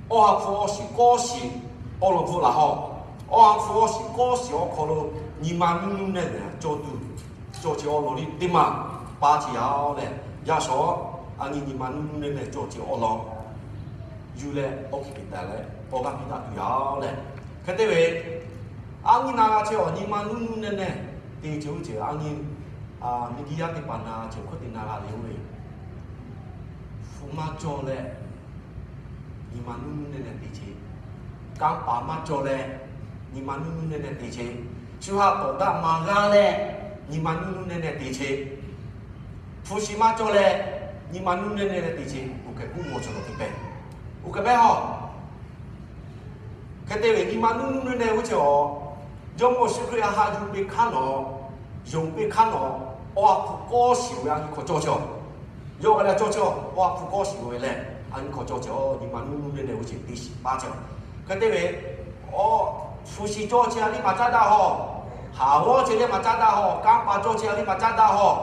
Awˬ ha hpu awˬ shiˍ kawˇ shiˍ awˬ lawn bvuhꞈ laˬ haw. Awˬ ha hpu awˬ shiˍ kawˇ shiˍ awˬ hk'aw lo nyi ma nuˇ nuˇ nehˬ nehˬ cawˬ tuˬ, cawˬ chi awˬ lawn liˇ teˇ maˬ pa chi yaˇ-oˬ lehˬ, yaˇ shawˍ a nyi nyi ma nuˇ nuˇ nehˬ nehˬ cawˬ chi awˬ lawn yuˬ leh awˬ hkiˬ hkiˬ taˍ leh awˬ g'aˇ piˇ daꞈ tuˬ yaˇ-oˬ lehˬ, hk'e te ve a nyi na g'a chehˇ awˬ nyi ma nuˇ nuˇ nehˬ nehˬ te chehˇ oˇ ceuˬ a nyi, miˬguiˬ yaˇ teˇ hpaˍ na chehˇ hk'oˆ te na g'a le oˇ ve, hpu maˇ cawˬ leh nyi ma nuˇ nuˇ nehˬ nehˬ te chehˇ. Kanˇ paˍ maˇ cawˬ leh nyi ma nuˇ nuˇ nehˬ nehˬ te chehˇ. Shu ha tawˍ daꞈ maˍ g'a leh nyi ma nuˇ nuˇ nehˬ nehˬ te chehˇ. Hpu shi maˇ cawˬ leh nyi ma nuˇ nuˇ nehˬ nehˬ te chehˇ. Oˇ hk'e k'oˆ mawˬ cawˬ lawˬ teˇ pehˍ. Oˇ hk'e mehˉ haw. Hk'e te ve nyi ma nuˇ nuˇ nehˬ nehˬ oˇ ceuˬ awˬ, Jawˇmawˇ Yeˍsuˆ Hkriꞈ a ha yuˬ ve hk'aˇ nawˬ, yonˍ ve hk'aˇ nawˬ, awˬ ha hpu kawˇ shiˍ ve a nyi hk'awꞈ cawˇ chehˇ. Yawˇ g'a leh cawˇ chehˇ awˬ ha hpu kawˇ shiˍ ve leh a nyi hk'awꞈ cawˇ chehˇ. Nyi ma nuˇ nuˇ nehˬ nehˬ oˇ ceuˬ te shiˍ paˇ chehˇ. Hk'e te ve, awˬ hpu shi cawˇ chehˇ a liˇ maˍ caˉ daꞈ haw. Haˍ g'awˇ chehˇ liˇ maˍ caˉ daꞈ haw. Kanˇ paˍ cawˇ chehˇ a liˇ maˍ caˉ daꞈ haw.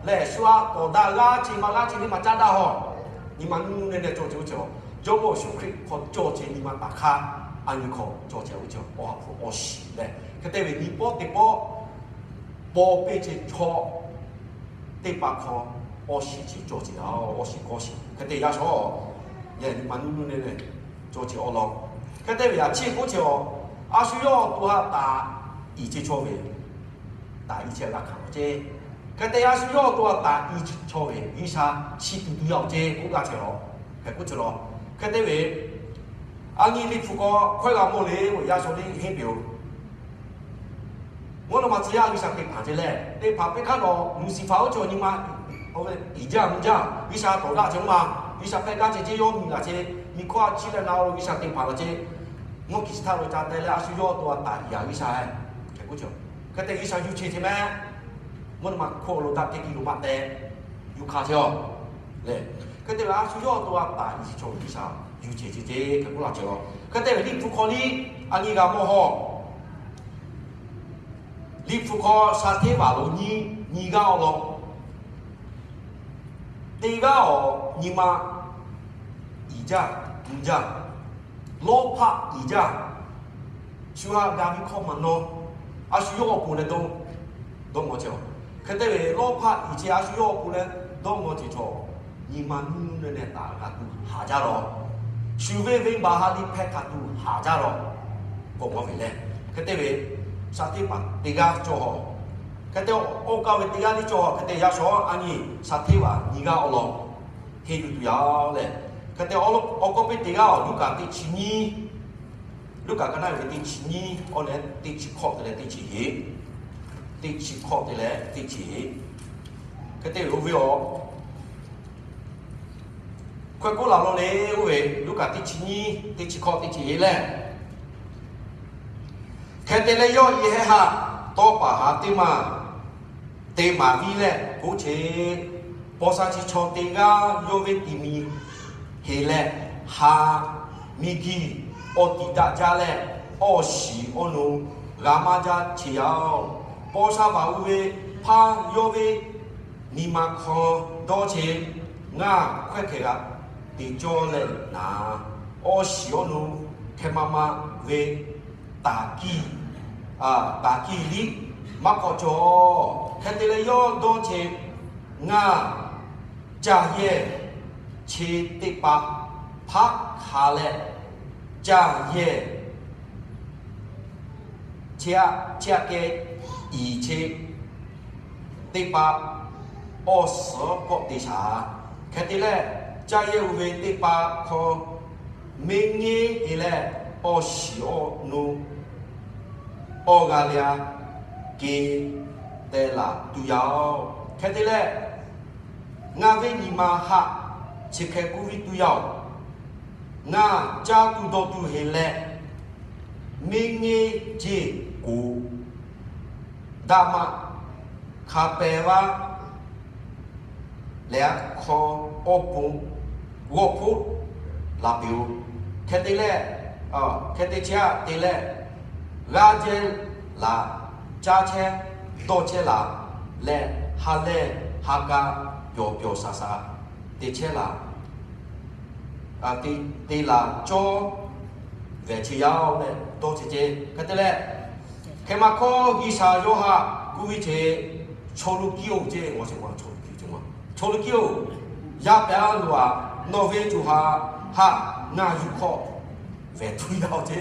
Lehˬ shu ha tawˍ daꞈ g'aˇ chehˇ maˇ g'aˇ chehˇ liˇ maˍ caˉ daꞈ haw. Nyi ma nuˇ nuˇ nehˬ nehˬ cawˇ chehˇ oˇ ceuˬ, Jawˇmawˇ Yeˍsuˆ Hkriꞈ hk'awꞈ cawˇ chehˇ nyi ma taˍ hk'aˇ a nyi hk'awꞈ cawˇ chehˇ oˇ ceuˬ awˬ ha hpu awˬ shiˍ leh, hk'e te ve nyi pawˆ teˇ pawˆ paw peˇ chehˇ chaw teˇ hpaˍ hk'aw awˬ shiˍ chi cawˬ chehˇ a. Awˬ shiˍ kawˇ shiˍ hk'e te yaˇ shawˍ, yaˇ nyi ma nuˇ nuˇ nehˬ nehˬ cawˇ chehˇ awˬ lawn. Hk'e te ve yaꞈ chiˇ k'oˆ chehˇ a, a shu yawˇ awˬ to ha taˍ iˍ chehˇ chaw ve, taˍ iˍ chehˇ g'a hkanˍ cehˇ. Hk'e te a shu yawˇ awˬ to ha taˍ iˍ chehˇ chaw ve G'uiˬsha chi tuˬ tuˬ yaˇ awˬ cehˇ k'oˆ g'a chehˇ lawˬ. Hk'e k'oˆ chehˇ lawˬ. Hk'e te ve, a nyi liꞈ hpu hk'aw hkawehˇ g'a mawˬ le, yaˇ shawˍ liˇ henˇ peˬ oˬ. Mvuhˇ naw ma tcuh yaˇ G'uiˬsha te hpanˍ ceh leh, te hpanˍ peˇ hk'aˇ nawˬ Luˍsiˍfaˍ oˇ cawˬ nyi ma iˍ jaˇ mvuh jaˇ, G'uiˬsha tawˍ daꞈ chehˇ oˇ ma, G'uiˬsha hpehꞈ gaˇ ceh ceh yawˇ miˬ laˬ chehˇ, miˬ hkawˇ a chiˇ leh na lo G'uiˬsha te hpanˍ laˬ ceh, mvuhˇ kiˬ chi htaˇ lo ca teh leh a shu yawˇ awˬ to ha taˍ iˍ a G'uiˬsha. Hk'e k'oˆ ceh, hk'e te G'uiˬsha yuˬ chehˇ chehˇ mehˉ. Mvuhˇ naw ma hkawˇ lo daꞈ kehˬ kiˇ lo maˇ teh, yuˬ hkanˍ chehˇ a lehˬ, hk'e te ve a shu yawˇ awˬ to ha taˍ iˍ chi chaw G'uiˬsha yuˬ chehˇ chehˇ ceh hk'e k'oˆ laˇ chehˇ lawˬ. Hk'e te ve liꞈ hpu hk'aw liˇ a nyi g'a mawˬ haw. Liꞈ hpu hk'aw shaˍ hteˇ vaˬ lo nyi, nyi g'aˇ awˬ lawn, teˇ g'aˇ awˬ nyi ma iˍ jaˇ, mvuh jaˇ, lawˇ hpaˆ iˍ jaˇ. Shu ha ga viˇ hkawˇ maˇ nawˇ, a shu yawˇ awˬ pon leh dawˇ, dawˇ ngawˬ ceh a. Hk'e te ve lawˇ hpaˆ iˍ ceh a shu yawˇ awˬ pon leh dawˇ ngawˬ ceh chaw, nyi ma nuˇ nuˇ nehˬ nehˬ taˍ g'a tuˬ haˍ jaˇ lawˬ. Shu venˇ venˇbaˆ ha liˇ hpehˇ hk'a tuˬ haˍ jaˇ lawˬ. K'awꞈ g'awˇ ve leh, hk'e te ve shaˍ hteˇ vaˬ teˇ g'aˇ cawˬ haw. Hk'e te awˬ kaˇ ve teˇ g'aˇ liˇ cawˬ haw. Hk'e te yaˇ shawˍ a nyi shaˍ hteˇ vaˬ nyi g'aˇ awˬ lawn henˇ yuˬ tuˬ yaˇ lehˬ, hk'e te awˬ kaˇ piˇ teˇ g'aˇ awˬ Luˉkaꞈ teˇ chi nyiˇ, Luˉkaꞈ ka naˆ ve teˇ chi nyiˇ awˬ leh teˇ chi hkawꞈ te leh teˇ chi heˍ, teˇ chi hkawꞈ te leh teˇ chi heˍ. Hk'e te ve oˇ ve awˬ hkawehˇ k'oˆ laˬ law le, oˇ ve Luˉkaꞈ teˇ chi nyiˇ teˇ chi hkawꞈ teˇ chi heˍ lehˬ, hk'e te leh yawˇ iˉ heh haꞈ tawˇ paˍ haꞈ teˇ maˬ te maˍ viˇ leh k'oˆ chehˇ, paw sha chi chaw teˇ g'aˇ yawˇ ve tiꞈ miˬ heˍ leh, ha miˬguiˬ awˬ tiˍ daꞈ jaˇ leh, awˬ shiˍ awˬ nu g'a maˇ jaˇ chehˇ yaˇ oˬ. Paw sha vaˬ oˇ ve hpaˇ yawˇ ve nyi ma hk'aw dawˇ chehˇ, ngaˬ hkawehˇ hkeh g'a te cawˇ leh naˍ, awˬ shiˍ awˬ nu hkeh ma ma ve taˍ kiˇ, taˍ kiˇ liˇ maˇ k'awꞈ cawˬ. Hk'e te leh yawˇ dawˇ chehˇ, ngaˬ caˇ yehˇ chi teˇ hpaˍ hpaˆ hk'a leh, caˇ yehˇ chi aꞈ, chi aꞈ kehˬ iˍ chi teˇ hpaˍ awˬ suhˍ kawˆ te shaˍ. Hk'e te leh, caˇ yehˇ oˇ ve teˇ hpaˍ hk'aw meˇ ngeˇ e leh, awˬ shiˍ awˬ nu awˬ g'a leh a ke teh laˬ tuˬ yaˇ oˬ. Hk'e te leh, ngaˬ ve nyi ma haꞈ chi hk'e k'oˆ viˇ tuˬ yaˇ oˬ. Ngaˬ caˇ tuˬ dawˬ tuˬ heˍ leh, meˇ ngeˇ jeˇ k'oˍ daꞈ maꞈ hk'a pehˍ vaˇ leh, hk'aw awˬ pon g'awˇ hpoˆ laˬ piˇ oˬ. Hk'e te leh, hk'e te chehˇ a te leh, g'aˇ jehˇ laˬ, caˇ chehˇ dawˇ chehˇ laˬ leh, ha lehˬ ha k'a pyawˬ pyawˬ shaˍ shaˍ te chehˇ laˬ. te, te laˬ cawˇ vehˬ chi yaˇ-oˬ leh dawˇ ceh ceh. Hk'e te leh, hk'e maˇ hkawˇ G'uiˬsha yawˇ haꞈ gu ve ce, chaw lo kiˇ-oˬ ce, chaw lo kiˇ-oˬ, yaˇ pehꞈ-a loˬ-aˬ, nawˬ ve co ha haꞈ ngaˬ yuˬ hk'awꞈ vehˬ tuˬ yaˇ-oˬ ce.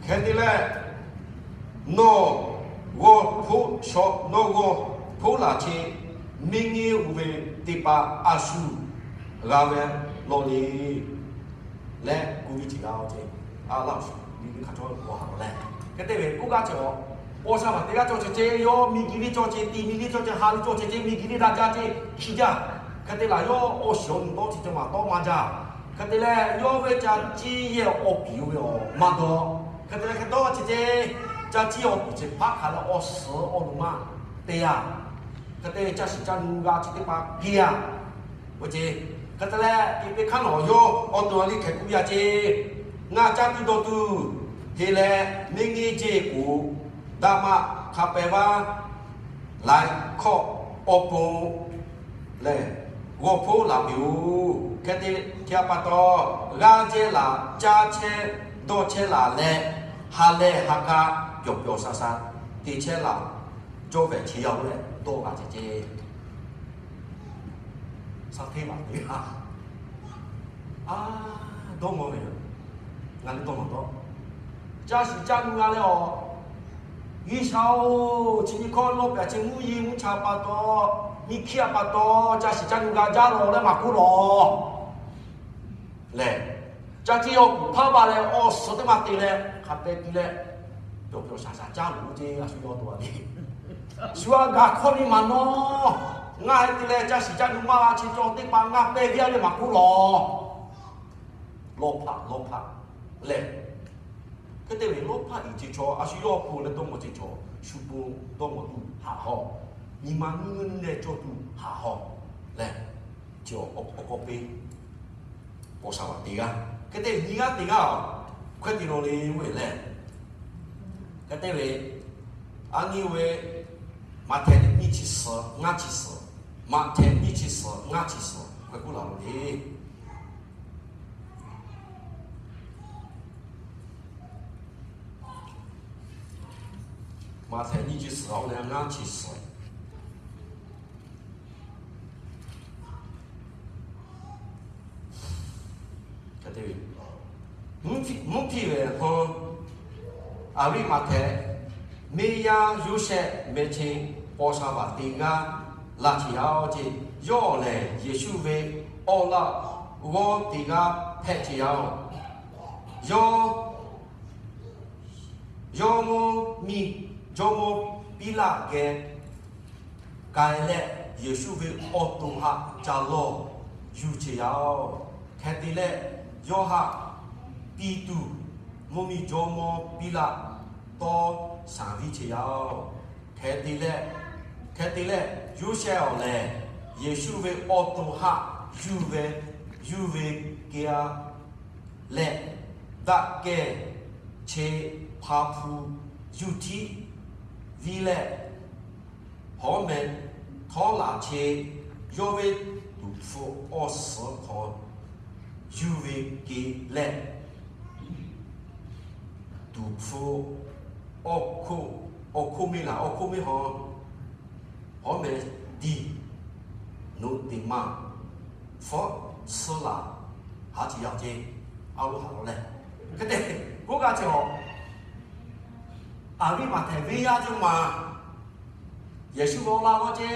Hk'e te leh, nawˬ g'awˇ hpoˆ shaw, nawˬ g'awˇ hpoˆ laˬ che, miˇ ngeˇ oˬ ve teˇ hpaˍ a shu g'a ve law le leh gu ve ce g'a-oˬ ce. A laˇ shu miˇ ngeˇ hk'a cawˇ g'awˇ haꞈ law leh, hk'e te ve k'oˆ gaˇ ce-oˬ, paw sha maˬ teˇ g'aˇ cawˇ ceh ceh, yawˇ miˬguiˬ liˇ cawˇ ceh, ti miˬ liˇ cawˇ ceh, ha liˇ cawˇ ceh ceh, miˬguiˬ liˇ daꞈ jaˇ ce, hkiˇ jaˇ. Hk'e te laˬ yawˇ awˬ shiˍ awˬ nu dawˇ chi ceh maˬ tawˇ maˇ jaˇ. Hk'e te leh, yawˇ ve ca ciˇ yehˬ awˬ piˍ oˇ ve awˬ maˇ dawˇ. Hk'e te leh hk'e dawˇ ceh ceh, ca ciˇ awˬ piˍ ceh hpaˇ hk'aˬ leh awˬ suhˍ awˬ nu maˇ te yaˇ. Hk'e te ca shiˍ ca nu g'a chi teˇ hpaˍ piˇ-a. Oˇ ce, hk'e te leh, teˇ hk'aˇ nawˬ yawˇ awˬ to a liˇ hkeh k'oˆ yaˇ ce, ngaˬ caˇ tuˬ dawˇ tuˬ te leh, miˇ ngeˇ ce k'o, daꞈ maꞈ hk'a pehˍ vaˇ laiˬ hkawˇ awˬ pon lehˬ, g'awˇ hpoˆ laˬ piˇ-oˬ. Hk'e te, hk'e a pa taw, g'aˇ jehˇ laˬ, caˇ chehˇ dawˇ chehˇ laˬ leh, ha lehˬ ha k'a pyawˬ pyawˬ sha sha te chehˇ laˬ, cawˇ vehˬ chi yaˇ-oˬ leh dawˇ g'a ceh ceh. Shaˉ hteˇ maˬ te a, a, dawˇ maw ve, ngaˬ le dawˇ maw dawˇ. Ca shiˍ ca nu g'a leh awˬ, G'uiˬsha-oˬ, chi nyi hkawˇ nawˬ pehꞈ chi mvuhˇ yeˬ mvuhˇ cha pa taw, miˇ hkiˇ a pa taw, ca shiˍ ca nu g'a jaˇ lawˬ leh maˍ k'oˆ lawˬ lehˬ, ca ciˇ awˬ kuˬ hpaˇ baˬ leh awˬ suhˍ teˇ maˬ te leh hk'a pehˍ piˇ leh, pyawˬ pyawˬ shaˍ shaˍ caˇ loˬ ce, a shu yawˇ to a le. Shu a gaˬ hkawˇ nyi maˬ nawˇ, ngaˬ heh te leh ca shiˍ ca nu maˇ g'a chi cawˬ teˇ hpaˍ ngaˬ pehˍ ve a le maˍ k'oˆ lawˬ. Lawˇ hpaˆ lawˇ hpaˆ lehˬ, hk'e te ve lawˇ hpaˆ iˍ ce chaw, a shu yawˇ awˬ pon leh dawˇ maw ce chaw, shu pon dawˇ maw tuˬ haꞈ haw, nyi ma nuˇ nuˇ leh cawˇ tuˬ haꞈ haw lehˬ, chi awˬ k'awꞈ k'awꞈ peˇ paw sha vaꞈ teˇ g'aˇ. Hk'e te nyi g'aˇ teˇ g'aˇ-oˬ, hkawehˇ te law le oˇ ve lehˬ, hk'e te ve, a nyi ve, Maꞈhtehˍ nyiˇ chi suhˍ ngaˇ chi suhˍ, Maꞈhtehˍ nyiˇ chi suhˍ ngaˇ chi suhˍ hkawehˇ k'oˆ laˬ lo le. Maꞈhtehˍ nyiˇ chi suhˍ oˇ leh ngaˇ chi suhˍ. Mvuhˇ hpiˇ ve hk'aw, Aˍriˆmaꞈhtehˍ venˇ yaˇ Yoˇsehꞈ meh che paw sha vaꞈ teˇ g'aˇ laˇ chi yaˇ-oˬ ce. Yawˇ lehˬ Yeˍsuˆ ve awˬ laꞈ g'awˇ teˇ g'aˇ hpehꞈ ce yaˇ-oˬ. Yawˇ, yawˇ mawˇ miˇ jawˇmawˇ Piˉlaˆ geh k'ai leh, Yeˍsuˆ ve awˬ to haꞈ ca lawˇ yuˬ ce yaˇ-oˬ. Hk'e te leh, yawˇ haꞈ piˇ tuˬ mvuhˇ miˬ jawˇmawˇ Piˉlaˆ tawˇ shaˍ viˇ ce yaˇ-oˬ. Hk'e te leh, hk'e te leh Yoˇsehꞈ awˬ lehˬ, Yeˍsuˆ ve awˬ to haꞈ yuˬ ve, yuˬ ve kehˬ-a leh, daꞈ kehˬ che hpa hpu yuˬ htiˆ viˇ leh, hawˉ meh htawˇ laˬ che, yawˇ ve tuˍ hpfuh awˬ suhˍ hk'aw yuˬ ve kehˬ leh, tuˍ hpfuh awˬ hkoˇ, awˬ hkoˇ miˇ laˬ, awˬ hkoˇ miˇ hawˉ, hawˉ meh diˬ noꞈ teꞈ maˇ hpfuhˆ suhˉ laˬ haˉ ce yaˇ ce, a lo haˍ lo leh, hk'e te k'oˆ gaˇ ce-oˬ. Aˍriˆmaꞈhtehˍ venˇ yaˇ ce maˬ Yeˍsuˆ ve awˬ laꞈ g'awˇ ce,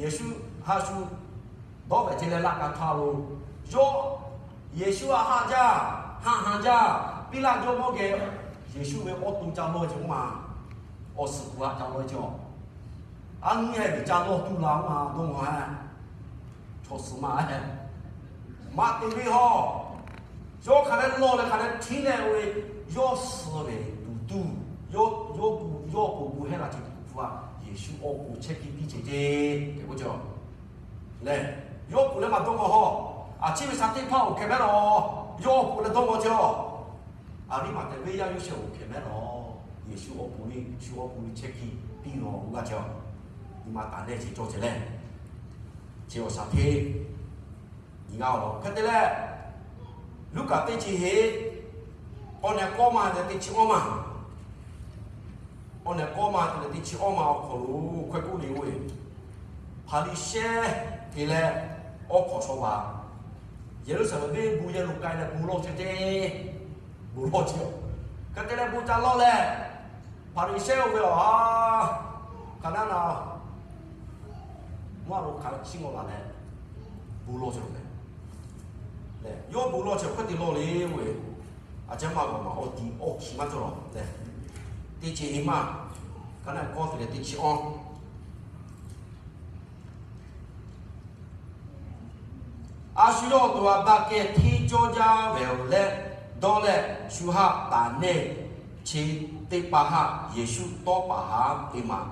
Yeˍsuˆ haꞈ shu dawˇ hpehꞈ ce leh laꞈ ka htaˇ lo, yawˇ Yeˍsuˆ haꞈ haˆ jaˇ, haꞈ haꞈ jaˇ, Piˉlaˆ jawˇmawˇ geh Yeˍsuˆ ve awˬ to ca lawˇ ce maˬ, awˬ suhˍ hk'oꞈ haꞈ ca lawˇ ce-oˬ. A nyi heh ve ca lawˇ tuˬ laˬ maˬ dawˇ maw heh, chaw suhˍ maˬ heh, maꞈ te ve hawˇ, yawˇ hk'aˬ leh lawˇ leh hk'aˬ leh htiˉ leh oˇ ve, yawˇ suh leh tuˬ tuˬ, yawˇ, yawˇ gu, yawˇ k'o gu hehˉ la ce tuˬ tuˬ-a, Yeˍsuˆ awˬ k'oˍ chehˇ piˇ piˇ ce ce, k'oˆ ce-oˬ. Lehˬ, yawˇ k'oˍ leh maˬ dawˇ maw hawˇ, a ciˉ ve shaˍ teˇ hpaˍ-oˬ hkeh mehˉ lawˬ, yawˇ k'oˍ leh dawˇ maw ce-oˬ. Aˍriˆmaꞈhtehˍ venˇ yaˇ Yoˇsehꞈ-oˬ hkeh mehˉ lawˬ, Yeˍsuˆ awˬ pon ve, shu awˬ pon ve chehˇ piˇ piˇ lawˬ k'oˆ gaˇ ce-oˬ. Nyi ma taˍ leh chi cawˇ ce leh, chi awˬ shaˍ hteˇ ngaˬ awˬ hk'e te leh, Luˉkaꞈ teˇ chi heˆ, awˬ nehˬ k'awˇ ma te leh teˇ chi awˇ ma, awˬ nehˬ k'awˇ ma te leh teˇ chi awˇ ma awˬ hk'aw lo hkawehˇ k'oˆ le k'o, Hpaˍriˍsehˇ te leh awˬ hk'awˍ shaw vaꞈ Yeˍruˆsaˍlehnˍ venˇ bon yehˬ lo k'ai leh bon lawˇ chehˇ ceˇ. Bon lawˇ chehˇ-oˬ. Hk'e te leh bon ca lawˇ leh, Hpaˍriˍsehˇ oˇ ve awˬ ha hk'aˬ naˉ na maˇ lo hk'aˬ chiˇ mvuh laˬ leh, bon lawˇ chehˇ-oˬ meh. Yawˇ bon lawˇ chehˇ hk'e te lawˇ le k'o, a caˇ maˇ g'a maˬ awˬ tiꞈ awˬ hkiˬ maˇ cawˬ lawˬ leh, teˇ chi heˆ maˇ, ka naˆ k'awˇ te leh teˇ chi awˇ. A shu yawˇ awˬ to a daꞈ kehˬ hteˇ cawˇ jaˇ ve-oˬ leh, dawˇ leh shu haˆ taˍ nehˇ chi teˇ pa haˆ Yeˍsuˆ tawˇ paˍ haˉ te maˍ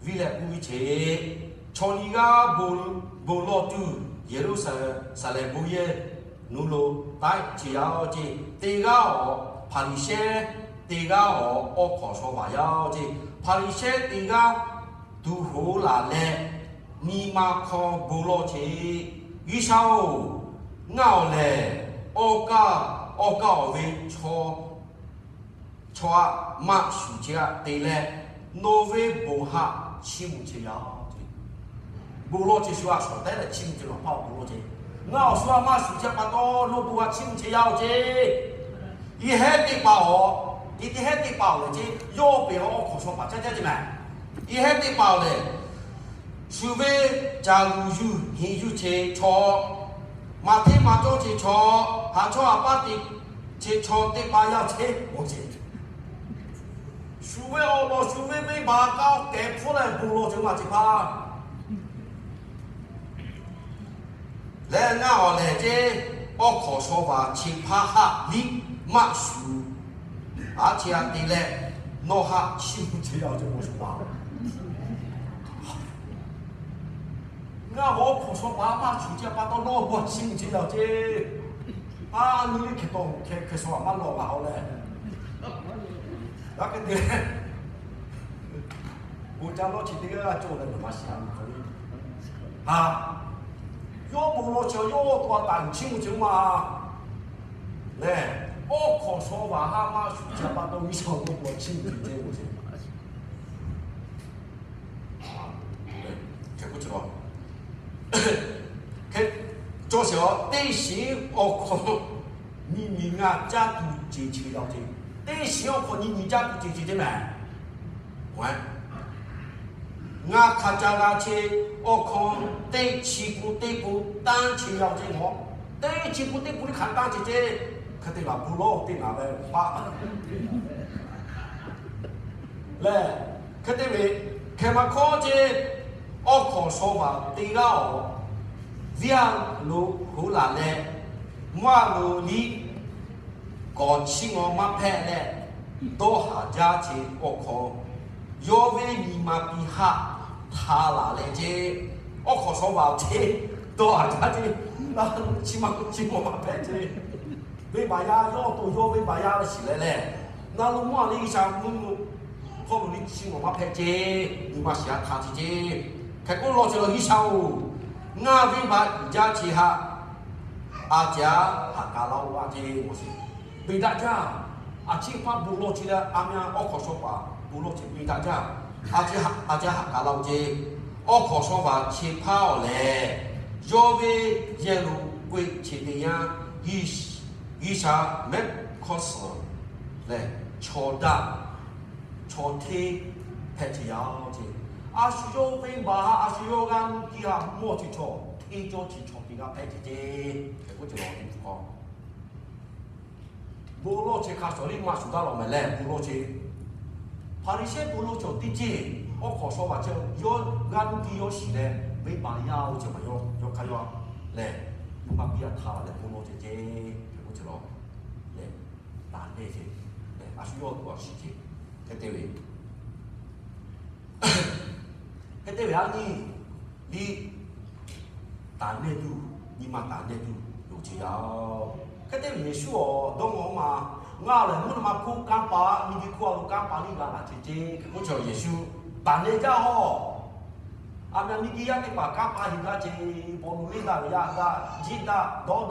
viˇ leh k'oˆ ve, Chaw nyi g'aˇ bon lawˇ tuˬ Yeˍruˆsaˍlehnˍ bon yehˬ nuˇ lo taiˆ ce yaˇ-oˬ ceˇ. Teˇ g'aˇ awˬ Hpaˍriˍsehˇ, teˇ g'aˇ awˬ awˬ hk'awˍ shaw vaꞈ yaˇ-oˬ ceˇ. Hpaˍriˍsehˇ teˇ g'aˇ tuˬ hoꞈ laˬ leh, nyi ma hk'aw bon lawˇ chehˇ, G'uiˬsha-oˬ, ngaˬ awˬ lehˬ awˬ kaˇ awˬ ve chaw chaw aꞈ maˇ shuˍ chehˇ-a te leh, nawˬ ve bon haꞈ chiˇ mvuh chehˇ yaˇ-oˬ ceˇ. Bon lawˇ chehˇ shu aꞈ shawˍ tehˉ leh chiˇ mvuh chehˇ lawˬ paˇ awˬ bon lawˇ chehˇ. Ngaˬ awˬ shu aꞈ maˇ shuˍ chehˇ pa taw, nawˬ bon haꞈ chiˇ mvuh chehˇ yaˇ-oˬ ceˇ. Yehˬ hehˉ teˇ hpaˍ-oˬ, yehˬ teˇ hehˉ teˇ hpaˍ-oˬ lehˬ ceˇ, yawˇ pehˬ awˬ hk'awˍ shaw paˍ caˇ caˇ ceˇ meh. Yehˬ hehˉ teˇ hpaˍ-oˬ lehˬ, shu ve caˬ luˬ yuˬ heˍ yuˬ chehˇ chaw, maˍ hteˇ maˍ cawˇ chehˇ chaw, haˍ chawˇ haˍ paˇ te chehˇ chaw teˇ hpaˍ yaˇ chehˇ-oˬ ceˇ. Shu ve awˬ lawn shu ve venˇbaˆ kaꞈ kehˬ hpfuhˇ leh bon lawˇ chehˇ maˇ chehˇ hpaˇ leh, ngaˬ awˬ lehˬ ceˇ, awˬ hk'awˍ shaw vaꞈ chi hpaˇ haˆ liˇ maˇ shuˍ, aˉ chi aꞈ te leh, nawˬ haꞈ chiˇ mvuh chehˇ yaˇ-oˬ ceˇ, bon shuˍ paˍ. Ngaˬ awˬ hk'awˍ shaw paˍ maˇ shuˍ chehˇ pa taw, nawˬ bon chiˇ mvuh chehˇ yaˇ-oˬ ceˇ. A nyi ve hkeh tawˇ hkeh hkeh shaw aꞈ maˇ lawˬ g'a-oˬ leh, g'a hk'e te leh, bon ca lawˇ chi teˇ g'aˇ g'aˇ cawˬ leh nawˬ maˇ shiˍ-a ve hk'aˬ le. A, yawˇ bon lawˇ chi yawˇ to a taˍ chiˇ mvuh chehˇ ma lehˬ, awˬ hk'awˍ shaw vaꞈ haˆ maˇ shuˍ chehˇ pa taw, G'uiˬsha bon chiˇ mvuh chehˇ ceˇ-oˬ ceˇ. Hk'e k'oˆ ce, hk'e cawˬ sheˍ-aˬ, teˇ shiˍ awˬ hk'awꞈ nyiˇ nyi ngaˇ caˇ tuˬ ce chi yaˇ-oˬ ceˇ. Teˇ shiˍ awˬ hk'awꞈ nyiˇ nyi caˇ tuˬ ce chi ceˇ meh. Ngaˬ hk'a ca g'a che awˬ hk'awꞈ teˇ chi pun teˇ pun tanˇ che yaˇ-oˬ ceˇ mawˬ. Teˇ chi pun teˇ pun liˇ hk'a tanˇ ce ceˇ. Hk'e te g'a bon lawˇ teˇ naˍ ve paˆ lehˬ, hk'e te ve, hkeh ma hkawˇ ceˇ, awˬ hk'awˍ shaw vaꞈ teˇ g'aˇ-oˬ, viˇ aˬ lo hoꞈ laˬ leh, mvuhˇ aˬ lo liˇ kawꞈ chiˇ mvuh maˇ hpehꞈ leh, dawˇ haˍ jaˇ ce awˬ hk'awꞈ, yawˇ ve nyi ma piˇ haˆ htaˇ laˬ leh ceˇ, awˬ hk'awˍ shaw vaꞈ ceˇ, dawˇ haˍ jaˇ ce, na lo chiˇ ma chiˇ mvuh maˇ hpehꞈ ce. Venˇbaˆ yaˇ yawˇ to yawˇ venˇbaˆ yaˇ shiˍ leh lehˬ, na lo mvuhˇ aˬ liˇ G'uiˬsha mvuhˇ hk'aw lo liˇ chiˇ mvuh maˇ hpehꞈ ce. Nyi ma shiˍ a htaꞈ ce ceˇ. Hk'e k'oˆ lawˬ ce lawˬ, G'uiˬsha-oˬ, ngaˬ venˇbaˆ uiˍ jaˇ ce haꞈ, a ciˉ haꞈ kaˍ laˇ-oˆ a ce mawˬ sheˍ. Venˇ daꞈ jaˇ, a ciˉ hpaˇ bon lawˇ ce leh a meh awˬ hk'awˍ shaw vaꞈ bon lawˇ ce venˇ daꞈ jaˇ, a ciˉ haꞈ kaˍ laˇ-oˆ ce. Awˬ hk'awˍ shaw vaꞈ chi hpaˇ-oˬ lehˬ, yawˇ ve yehˬ lo k'oˆ ce teˇ yanˇ, G'uiˬsha mehˆ hkawˇ suhˍ lehˬ, chaw daꞈ chaw hteˇ hpehꞈ ce yaˇ-oˬ ce. A shu yawˇ venˇbaˆ haꞈ, a shu yawˇ g'aˇ nuˇ tiˇ haꞈ mawˇ ce chaw, hteˇ cawˇ ce chaw teˇ g'aˇ hpehꞈ ce ceˇ. Hk'e k'oˆ ce lawˬ, bon lawˇ ce hk'a shawˍ liˇ maˇ shuˍ daꞈ lawˬ meh lehˬ, bon lawˇ ce. Hpaˍriˍsehˇ bon lawˇ ce awˬ teˇ ceˇ, awˬ hk'awˍ shaw vaꞈ ce, yawˇ g'aˇ nuˇ tiˇ yawˇ shiˍ leh, venˇbaˆ yaˇ-oˬ ce maˬ yawˇ hk'a yaˇ lehˬ, nyi ma piˇ a htaˇ lehˬ bon lawˇ ce ceˇ. Hk'e k'oˆ ce lawˬ, lehˬ, taˍ nehˇ ce, a shu yawˇ awˬ to a shiˍ ce, hk'e te ve Hk'e te ve a nyi, liˇ taˍ nehˇ tuˬ, nyi ma taˍ nehˇ tuˬ loˍ ce yaˇ-oˬ. Hk'e te ve Yeˍsuˆ awˬ dawˇ mawˬ ma, ngaˬ lehˬ mvuhˇ naw ma hkuˇ kanˇ paˍ, miˬguiˬ hkuˇ a lo kanˇ paˍ liˇ g'a laˬ ce ceˇ. Hk'e k'oˆ ce Yeˍsuˆ, taˍ nehˇ jaˇ hawˬ. A meh miˬ guiˬ yaˇ teˇ hpaˍ kanˇ paˆ heˍ gaˇ ce. Paw lo leˇ daꞈ ve yaˇ daꞈ, jiˇ daꞈ, dawˇ